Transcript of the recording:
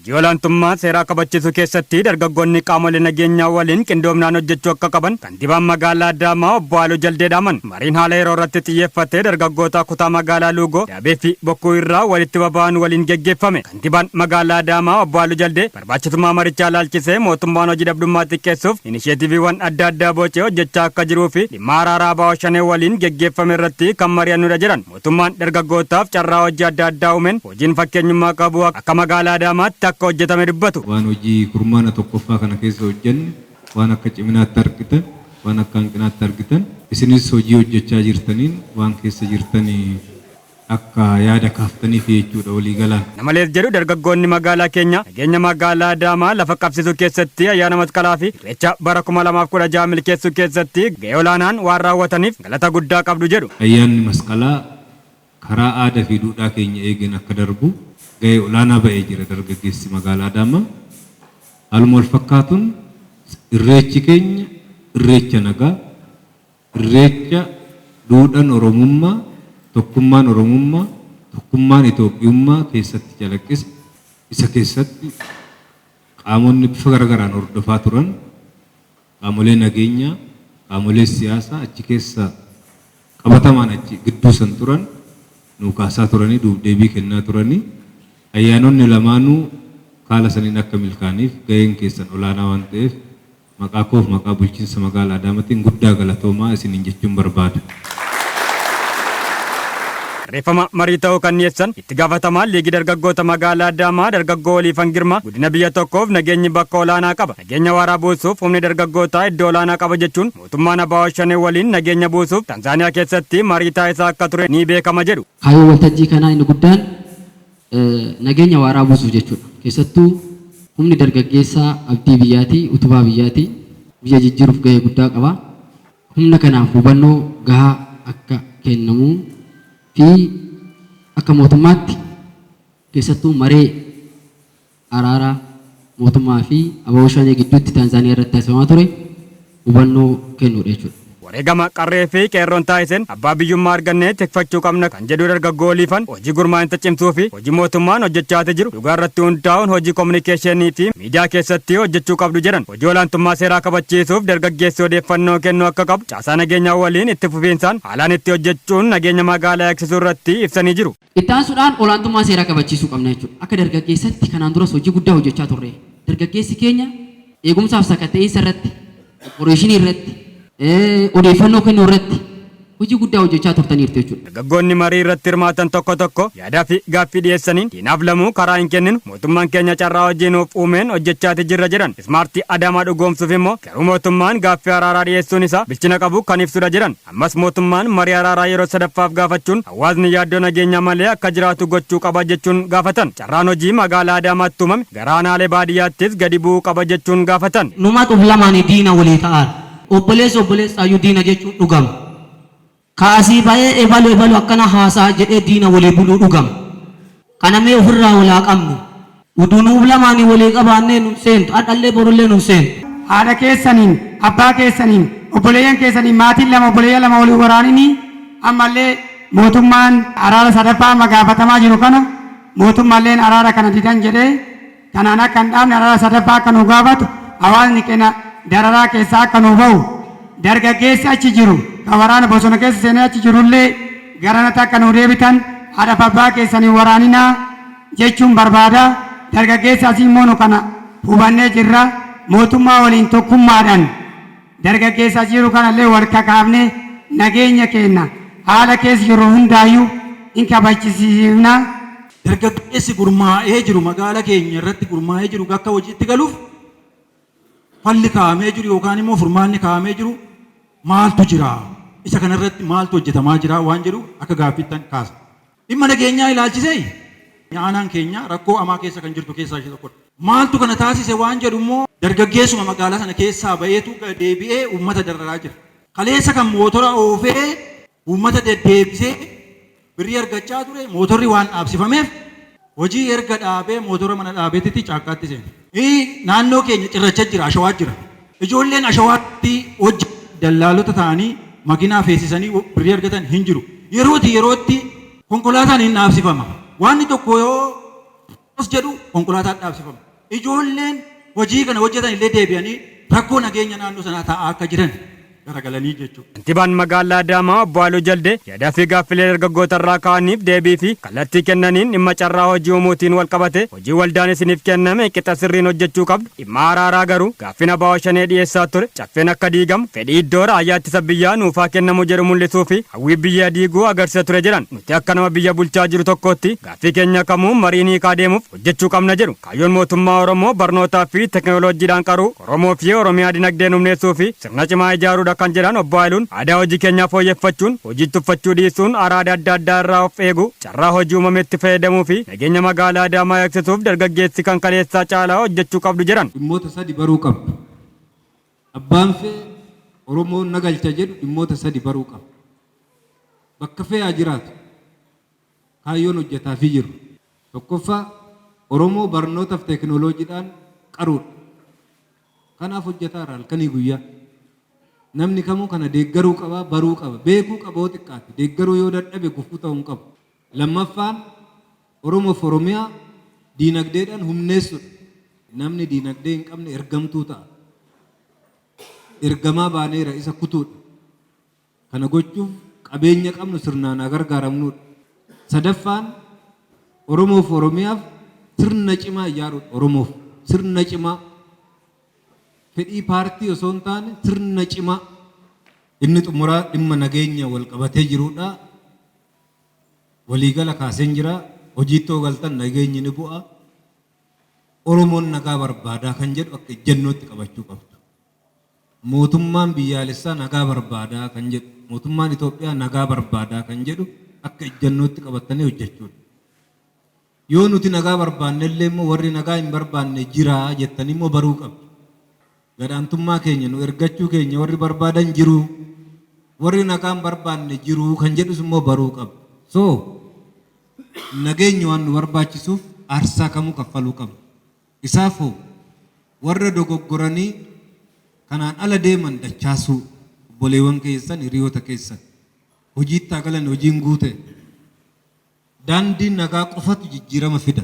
Hojii olaantummaa seeraa kabachiisuu keessatti dargaggoonni qaamolee nageenyaa waliin qindoomnaan hojjechuu akka qaban kantiibaan magaalaa Adaamaa obbo Haaluu Jaldee dhaaman. Mariin haala yeroo irratti xiyyeeffatee dargaggoota kutaa magaalaa Luugoo, Daabee fi Bokkuu irraa walitti baba'an waliin geggeeffame. Kantiibaan magaalaa Adaamaa obbo Haaluu Jaldee barbaachisummaa marichaa ilaalchisee mootummaan hojii dhabdummaa xiqqeessuuf inisheetiiviiwwan adda addaa bocee hojjechaa akka jiruu fi dhimma araaraa ABO Shanee waliin geggeeffame irratti kan mari'annudha jedhan. Mootummaan dargaggootaaf carraa hojii adda addaa uumeen hojiin fakkeenyummaa qabu akka magaalaa Adaamaatti akka hojjetame dubbatu. Waan hojii kurmaana tokkoffaa kana keessa hojjenne waan akka ciminaatti argitan, waan akka hanqinaatti argitan, isinis hojii hojjechaa jirtaniin waan keessa jirtanii akka yaada kaaftaniif jechuudha waliigalaan. Kana malees jedhu dargaggoonni magaalaa keenyaa nageenya magaalaa Adaamaa lafa qabsiisuu keessatti ayyaana Masqalaa fi Irreecha bara 2016 milkeessuu keessatti gahee olaanaan waan raawwataniif galata guddaa qabdu jedhu. Ayyaanni Masqalaa karaa aada fi duudhaa keenya eegeen akka darbu gahee olaanaa ba'ee jira dargaggeessi magaalaa Adaamaa. Haaluma walfakkaatuun Irreechi keenya Irreecha nagaa, Irreecha duudhan Oromummaa, tokkummaan Oromummaa, tokkummaan Itoophiyummaa keessatti calaqqise, isa keessatti qaamonni bifa garagaraan hordofaa turan, qaamolee nageenyaa, qaamolee siyaasaa achi keessa qabatamaan achi gidduu san turan nuu kaasaa turanii, duub-deebii kennaa turanii, ayyaanonni lamaanuu haala saniin akka milkaa'aniif gaheen keessan olaanaa waan ta'eef maqaa koof maqaa bulchiinsa magaala Adaamatiin guddaa galatoomaa isiniin jechuun barbaada. Barreeffama marii ta'uu kan dhiyeessan itti gaafatamaan liigii dargaggoota magaalaa Adaamaa dargaggoo Oliifan Girmaa guddina biyya tokkoof nageenyi bakka olaanaa qaba. Nageenya waaraa buusuuf humni dargaggootaa iddoo olaanaa qaba jechuun mootummaan ABO Shanee waliin nageenya buusuuf Tanzaaniyaa keessatti marii taasisaa akka ture ni beekama jedhu. Kaayyoon waltajjii kanaa inni guddaan nageenya waaraa buusuuf jechuudha. Keessattuu humni dargaggeessaa abdii biyyaati, utubaa biyyaati. Biyya jijjiiruuf gahee guddaa qaba. Humna kanaaf hubannoo gahaa akka kennamuu fi akka mootummaatti keessattuu maree araaraa mootummaa fi ABO Shanee gidduutti Taanzaaniyaa irratti taasifamaa ture hubannoo kennuudha jechuudha. Wareegama qarree fi qeerroon taasiseen abbaa biyyummaa argannee tikfachuu qabna kan jedhu dargaggoo Oliifan hojii gurmaa'insa cimsuu fi hojii mootummaan hojjechaati jiru dhugaa irratti hundaa'uun hojii kominikeeshinii fi miidiyaa keessatti hojjechuu qabdu jedhan. Hojii olaantummaa seeraa kabachiisuuf dargaggeessi odeeffannoo kennuu akka qabu caasaa nageenyaa waliin itti fufiinsaan haalaan itti hojjechuun nageenya magaalaa eegsisuu irratti ibsanii jiru. Itti aansuudhaan olaantummaa seeraa kabachiisuu qabna jechuudha. Akka dargaggeessatti kanaan duras hojii guddaa hojjechaa turre. Dargaggeessi keenya eegumsaaf sakatta'iinsa irratti, opporeeshinii irratti, odeeffannoo kennuu irratti hojii guddaa hojjechaa turtaniirtu jechuudha. Dargaggoonni marii irratti hirmaatan tokko tokko yaadaa fi gaaffii dhiyeessaniin diinaaf lamuu karaa hin kenninu, mootummaan keenya carraa hojii nuuf uumeen hojjechaati jirra jedhan. Ismaartii Adaamaa dhugoomsuuf immoo garuu mootummaan gaaffii araaraa dhiyeessuun isaa bilchina qabu kan ibsudha jedhan. Ammas mootummaan marii araaraa yeroo sadaffaaf gaafachuun hawaasni yaaddoo nageenyaa malee akka jiraatu gochuu qaba jechuun gaafatan. Carraan hojii magaalaa Adaamaatti uumame gara aanaalee baadiyyaattis gadi bu'uu qaba jechuun gaafatan. Numaatu uf lamaanii diina walii ta'aara. Obboleessi obboleessaayyuu diina jechuun dhugama. Ka asii bayee ebalu ebalu akkana haasa'a jedhee diina walii buluu dhugama. Kana mee ufirraa wal haa qabnu. Uduu nu uf lamaanii walii qabaannee nun seentu. Adhallee borullee nun seentu. Haadha keessaniin, abbaa keessaniin, obboleeyyan keessaniin maatiin lama obboleeyyan lama wal hin waraaninii ammallee mootummaan araara sadaffaa amma gaafatamaa jiru kana mootummaalleen araara kana didan jedhee kanaan akka hin dhaabne araara sadaffaa akka nu gaafatu hawaasni keenya dararaa keessaa akka nu bahu dargaggeessi achi jiru ka waraana bosona keessa seenee achi jirullee garanatti akka nu deebitan haadhaaf abbaa keessan hin waraaninaa jechuun barbaada. Dargaggeessi asii immoo nu kana hubannee jirra. Mootummaa waliin tokkummaadhaan dargaggeessa as jiru kanallee wal kakaafnee nageenya keenya haala keessa jirru hundaayyuu hin kabachisiifna. Dargaggeessi gurmaa'ee jiru magaala keenya irratti gurmaa'ee jiru akka hojiitti galuuf falli kaa'amee jiru yookaan immoo furmaanni kaa'amee jiru maaltu jira? Isa kanarratti maaltu hojjetamaa jira waan jedhu akka gaaffiittan kaasa. Dhimma nageenyaa ilaalchisee aanaan keenya rakkoo amaa keessa kan jirtu keessaa ishee tokkodha. Maaltu kana taasise waan jedhu immoo dargaggeessuma magaalaa sana keessaa ba'eetu deebi'ee uummata dararaa jira. Kaleessa kan mootora oofee uummata deddeebisee birrii argachaa ture mootorri waan dhaabsifameef hojii erga dhaabee mootora mana dhaabeetitti caakkaatti seene. Naannoo keenya cirracha jira, ashawaa jira. Ijoolleen ashawaatti hojii dallaalota ta'anii makiinaa feesisanii birrii argatan hin jiru. Yerooti yerootti konkolaataan hin dhaabsifama. Waanni tokko yoo As jedhu konkolaataan dhaabsifama. Ijoolleen hojii kana hojjetan illee deebi'anii rakkoo nageenya naannoo sanaa taa'aa akka jiran garagalanii jechuudha. Kantiibaan magaalaa Adaamaa obbo Haaluu Jaldee yaadaa fi gaaffilee dargaggoota irraa ka'aniif deebii fi kallattii kennaniin dhimma carraa hojii uumuutiin wal qabate hojii waldaan isiniif kenname qixa sirriin hojjechuu qabdu dhimma araaraa garuu gaaffiin ABO Shanee dhiyeessaa ture caffeen akka diigamu fedhii iddoo raayyaa ittisa biyyaa nuufaa kennamu jedhu mul'isuu fi hawwii biyya diiguu agarsiisa ture jedhan nuti akka nama biyya bulchaa jiru tokkootti gaaffii keenya kamuu mariin hiikaa deemuuf hojjechuu qabna jedhu. Kaayyoon mootummaa Oromoo barnootaa fi teknooloojiidhaan qaruu, Oromoo fi Oromiyaa dinagdeen humneessuu fi sirna cimaa ijaaruudha kan jedhan Obbo Hayiluun, aadaa hojii keenyaa fooyyeffachuun, hojii tuffachuu dhiisuun araada adda addaa irraa of eeguu, carraa hojii uumametti fayyadamuu fi nageenya magaalaa Adaamaa eegsisuuf dargaggeessi kan kaleessaa caalaa hojjechuu qabdu jedhan. Dhimmoota sadi baruu qabdu. Abbaan fee Oromoon na galcha jedhu dhimmoota sadi baruu qaba. Bakka fee haa jiraatu. Kaayyoon hojjetaafii jirru. Tokkoffaa, Oromoo barnootaf teekinooloojiidhaan qaruudha. Kanaaf hojjetaarra halkanii guyyaa. Namni kamuu kana deeggaruu qaba, baruu qaba, beekuu qaba yoo xiqqaate. Deeggaruu yoo dadhabe gufuu ta'uu hin qabu. Lammaffaan, Oromoof Oromiyaa diinagdeedhaan humneessuudha. Namni diinagdee hin qabne ergamtuu ta'a. Ergamaa baaneera isa kutuudha. Kana gochuuf qabeenya qabnu sirnaan haa gargaaramnuudha. Sadaffaan Oromoof Oromiyaaf sirna cimaa ijaaruudha. Oromoof sirna cimaa fedhii paartii osoo hin taane sirna cimaa. Inni xumuraa dhimma nageenya wal qabatee jiruudha. Waliigala kaaseen jira. Hojiitti yoo galtan nageenyi ni bu'a. Oromoon nagaa barbaadaa kan jedhu akka ejjennootti qabachuu qabdu. Mootummaan biyyaalessaa nagaa barbaada kan jedhu, mootummaan Itoophiyaa nagaa barbaada kan jedhu akka ejjannootti qabattanii hojjechuudha. Yoo nuti nagaa barbaanne illee immoo warri nagaa hin barbaanne jira jettanii immoo baruu qabdu. Gad-aantummaa keenya nu ergachuu keenya warri barbaadan jiru, warri nagaa hin barbaanne jiru kan jedhus immoo baruu qabdu. So, nageenyi waan nu barbaachisuuf aarsaa kamuu kaffaluu qabna. Isaaf hoo? Warra dogoggoranii kanaan ala deeman dachaasuu, obboleewwan keessan, hiriyoota keessan. Hojiitti haa galan hojiin guute. Daandiin nagaa qofatu jijjiirama fida.